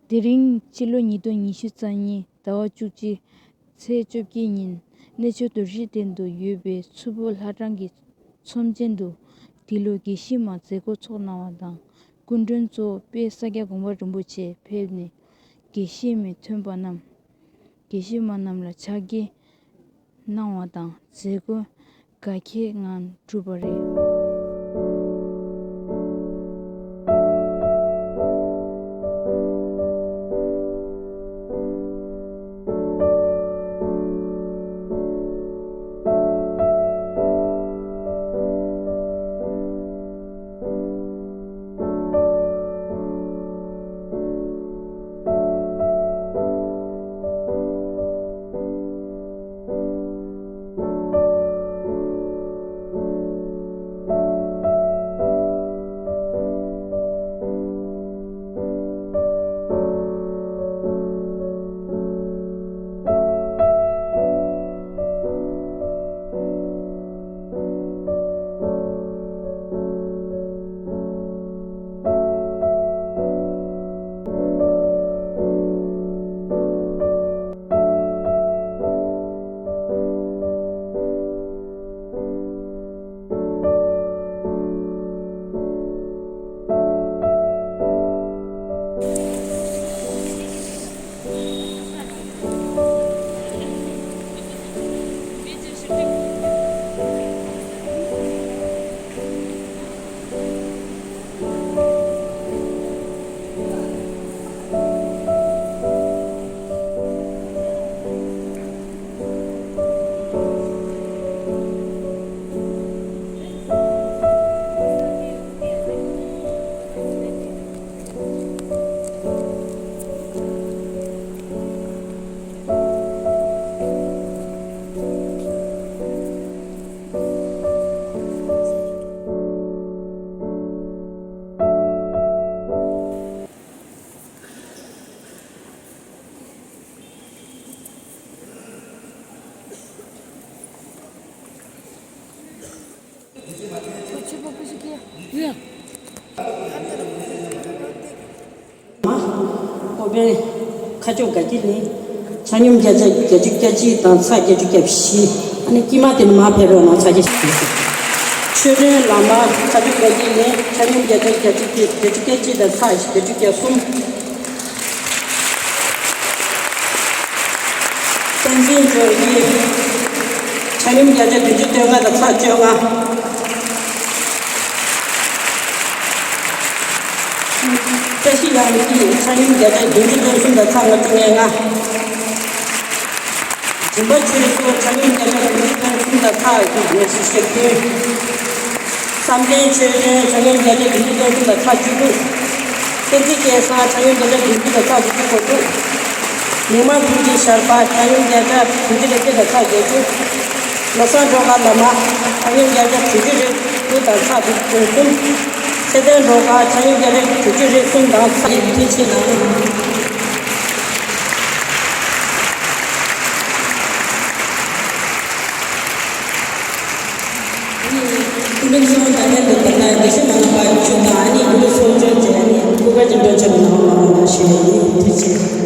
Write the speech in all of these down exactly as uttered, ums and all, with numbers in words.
དེ་རིང་སྤྱི་ལོ་ཉིས་སྟོང་ཉི་ཤུ་རྩ་གཉིས་ཟླ་བ་བཅུ་གཅིག་ཚེས་བཅོ་བརྒྱད་ཉིན་གནས་མཆོག་རྡོ་རྗེ་གདན་དུ་ཡོད་པའི་མཚུར་ཕུ་ལྷ་གྲྭ་གི་ཚོམས་ཆེན་དུ་འདི་ལོ་དགེ་བཤེས་མ་མཛད་སྒོ་ཚོགས་གནང་བ་དང་། སྐུ་མགྲོན་གཙོ་བོ་དཔལ་ས་སྐྱ་གོང་མ་རིན་པོ་ཆེ་ཕེབས་ནས་དགེ་བཤེས་མའི་ཐོན་པ་རྣམས་དགེ་བཤེས་མ་རྣམས་ལ་ཕྱག་འཁྱེར་གནང་བ་དང་། མཛད་སྒོ་དགའ་ཁྱད་ངང་གྲུབ་པ་རེད། ཨོ་བན། ཁ་ཕྱོགས་དགའ་སྐྱིད་ནི་ཆ་སྙོམས་བརྒྱ་ཆ་བརྒྱད་ཅུ་གྱ་གཅིག་དང་ཚེག་བརྒྱད་ཅུ་གྱ་བཞི། ཨ་ནི་དཀྱིལ་མ་དེ་ནི་མར་ཕེབས་རོགས་གནང་། ཚེག་བརྒྱད་ཅུ་གྱ་བཞི། ཆོས་སྒྲོན་ལགས་མ། ཁ་ཕྱོགས་དགའ་སྐྱིད་ནི་ཆ་སྙོམས་བརྒྱ་ཆ་བརྒྱད་ཅུ་གྱ་གཅིག་དང་ཚེག་བརྒྱད་ཅུ་གྱ་གསུམ། བསྟན་འཛིན་ཇོ་རི། ཆ་སྙོམས་བརྒྱ་ཆ་བདུན་ཅུ་དོན་ལྔ་དང་ཚེག་བཅོ་ལྔ། བཀྲ་ཤིས་ལྷ་མོ་སྐྱིད། ཆ་སྙོམས་བརྒྱ་ཆ་བདུན་ཅུ་དོན་གསུམ་དང་ཚེག་ལྔ་བཅུ་ང་ལྔ། སྦྱིན་པ་ཆོས་སྐྱོང་། ཆ་སྙོམས་བརྒྱ་ཆ་བདུན་ཅུ་དོན་གསུམ་དང་ཚེག་ཉི་ཤུ་ཞེ་བདུན། བསམ་གཏན་ཆོས་སྒྲོན། ཆ་སྙོམས་བརྒྱ་ཆ་བདུན་ཅུ་དོན་གསུམ་དང་ཚེག་བཅུ་དྲུག། བསྟན་འཛིན་སྐལ་བཟང་། ཆ་སྙོམས་བརྒྱ་ཆ་བདུན་ཅུ་དང་ཚེག་དྲུག་ཅུ་གོ་དྲུག། མིག་དམར་ཕུན་སྐྱིད་ཤར་པ། ཆ་སྙོམས་བརྒྱ་ཆ་བདུན་ཅུ་རེ་གཅིག་དང་ཚེག་བརྒྱད་ཅུ། བློ་བཟང་སྒྲོལ་དཀར་བླ་མ། ཆ་སྙོམས་བརྒྱ་ཆ་དྲུག་ཅུ་རེ་དགུ་དང་ཚེག་དྲུག་ཅུ་གསུམ། ཚེ་བརྟན་སྒྲོལ་དཀར། ཆ་སྙོམས་བརྒྱ་ཆ་དྲུག་ཅུ་རེ་གསུམ་དང་ཚེག་ཡིག་མཐུན་ཕྱིན་གནང་། ཨ་ནི་སྐུ་མགྲོན་གཙོ་བོ་ད་ལན་དུ་ད་ལྟ་དགེ་བཤེས་མ་ལགས་པ་བཅུ་དང་། ཨ་ནི་སྐུ་མགྲོན་ཚོགས་གཙོ་བཅས། ཨ་ནི་སྐུ་པར་གྱི་མགྲོན་ཆེན་པོ་ནང་ལ་མ་ཞུ་ཡ་ཡིན། ཐུགས་རྗེ་ཆེ།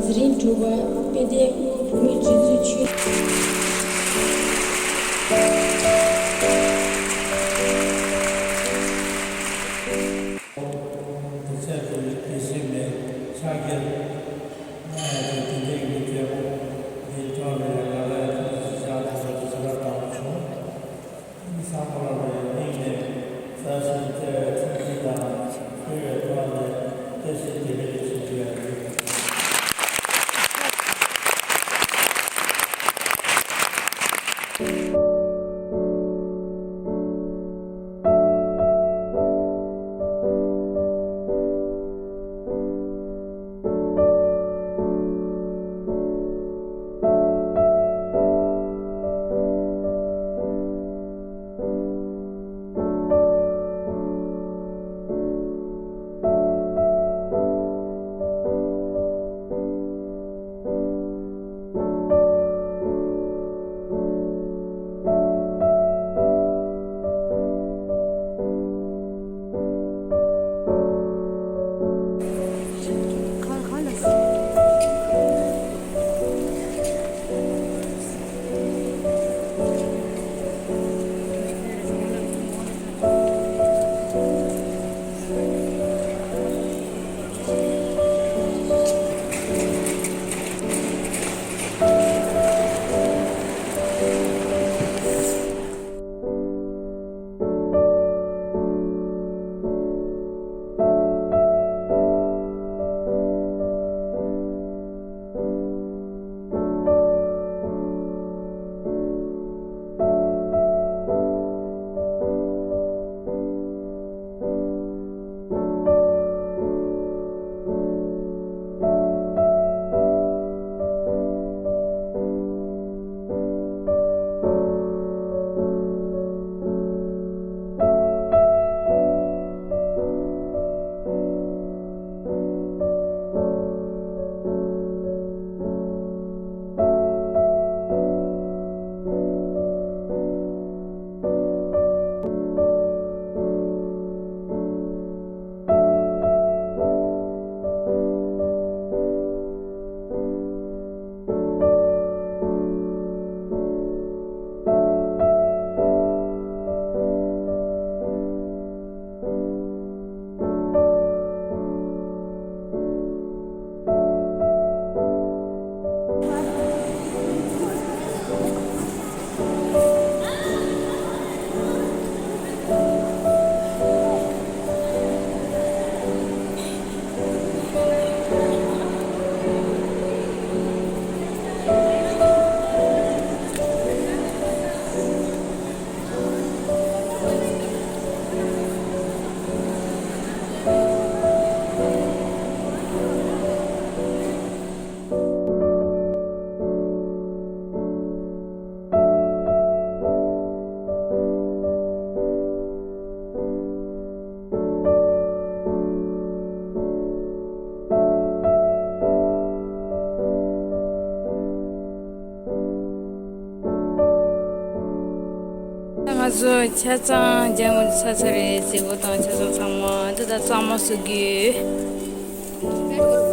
དེ་རིང་དྲུག་པ། དཔལ་ལྡན་དབུས་བོད་མིའི་སྒྲིག་འཛུགས་ཆོས། དེ་ཚད་དུ་དགེ་སེམས་མེད་ཕྱག་འཁྱེར་གནང་ཡ་དེ་དེ་འདྲའི་མི་བདེ་པོ་འདི་ཐོག་ནས་ང་ལ་ཐུགས་རྗེ་ཆེ་ཞུ་བ་དང་། ཚང་མ་ལ་ངའི་མིང་ནས་བཀྲ་ཤིས་བདེ་ལེགས་ཐུགས་རྗེ་དང་ཆེ་བའི་ཐོག་ནས་བཀྲ་ཤིས་བདེ་ལེགས་ཞུ་རྒྱུ་ཡིན། ང་ཚོ་ཆ་ཚང་རྒྱ་ངོས་ཚར་ཚར་རེད། གཟིགས་པོ་དང་ཆ་ཚང་ཚང་མ་འདི་ལྟར་གཙང་མ་བཟོ་རྒྱུ།